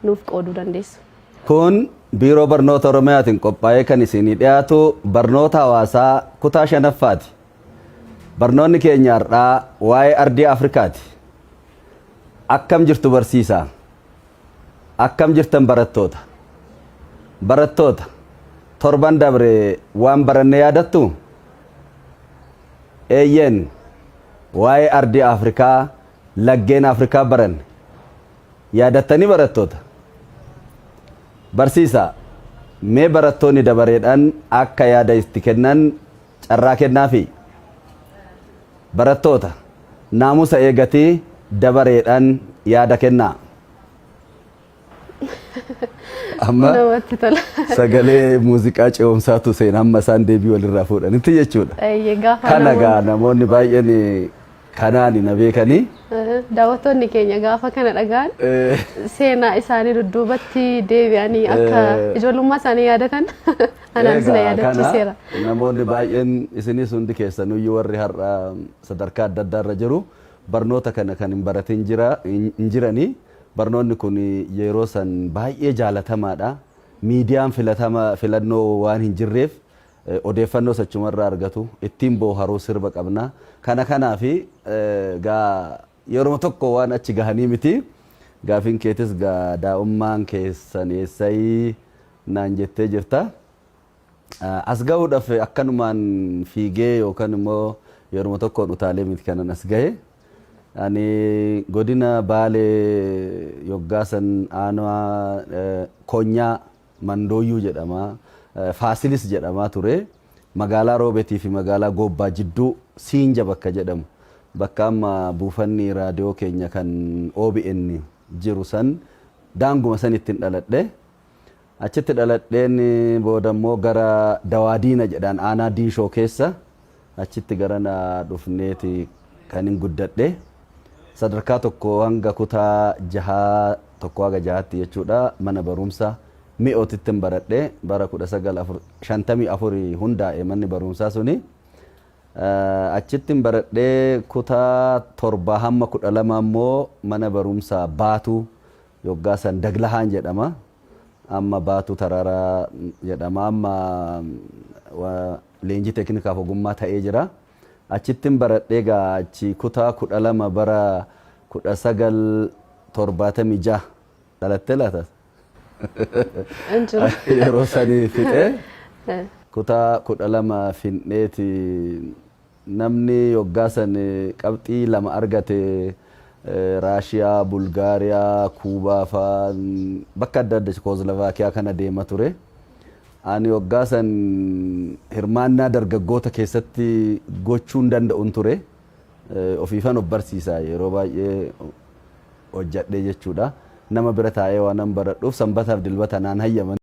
nuuf qooduu dandeessu. Kun Biiroo Barnoota Oromiyaatiin qophaa'ee kan isinii dhiyaatu barnoota hawaasaa kutaa shanaffaati. Barnoonni keenya har'aa waa'ee ardii Afrikaati. Akkam jirtu barsiisaa? Akkam jirtan barattoota? Barattoota, torban dabre waan baranne yaadattuu? Eeyyeen, waa'ee ardii Afrikaa, laggeen Afrikaa baranne. Yaadattanii barattoota? Barsiisaa, mee barattoonni dabareedhaan akka yaada itti kennan carraa kennaafii. Barattoota, naamusa eegatii dabareedhaan yaada kennaa. Amma Namatti tola. sagalee muuziqaa ce'umsaatu seena hamma isaan deebii walirraa fuudhanitti jechuudha. Eeyyee, gaafa Kana namoonni gaa namoonni baay'een kanaan na beekanii. Daawwattoonni keenya gaafa kana dhaga'an seenaa isaanii dudduubatti deebi'anii akka ijoollummaa isaanii yaadatan anaanis na Egaa yaadachiiseera. kana namoonni baay'een isinis hundi keessanuyyuu warri har'a sadarkaa adda addaa irra jiru barnoota kana kan hin baratin jira hin jiranii. Barnoonni kun yeroo san baay'ee jaalatamaadha. Miidiyaan filatama filannoo waan hin jirreef odeeffannoo achumarraa argatu, ittiin booharuu, sirba qabna. Kana kanaafi gaa yeroo tokko waan achi gahanii miti. Gaafiin keetis gaa daa'ummaan keessan eessayii naan jettee jirta. As gahuudhaaf akkanumaan fiigee yookaan immoo yeruma tokkoon utaalee miti kanan as gahe. Ani godina Baalee yoggaasan aanaa Konyaa Mandooyyuu jedhama. Faasilis jedhamaa ture. Magaalaa Roobetii fi magaalaa Goobbaa jidduu Siinja bakka jedhamu. Bakka amma buufanni raadiyoo keenya kan OBN jiru san daanguma sanittin dhaladhe. Achitti dhaladheen booda immoo gara Dawaadiina jedhaan aanaa Diinshoo keessa achitti garana dhufneeti kanin guddadhe. Sadarkaa tokko hanga kutaa jahaa, tokko haga jahaatti jechuudha, mana barumsa Mi'ootittin baradhe. Bara 1954 hundaa'e manni barumsaa suni. Achittin baradhee kutaa torbaa hamma 12 immoo mana barumsa Baatuu, yoggaa san Daglahaan jedhama. Amma Baatuu Taraaraa jedhama. Amma leenjii teeknikaaf ogummaa ta'ee jira. Achittin baradhee gaa achi kutaa 12 bara 1976 dhalattee laata? Hin jiru. Yeroo sanii fixee kutaa 12 fin'eeti namni yoggaa san qabxii 2 argate Raashiyaa, Bulgaariyaa, Kuubaa faa bakka adda adda Chikooslovaakiyaa kana deema ture. Ani waggaa san hirmaannaa dargaggoota keessatti gochuu hin danda'un ture. Ofiifan of barsiisa yeroo baay'ee hojjadhee jechuudha. Nama bira taa'ee waanan baradhuuf sanbataaf dilbata naan hayyaman.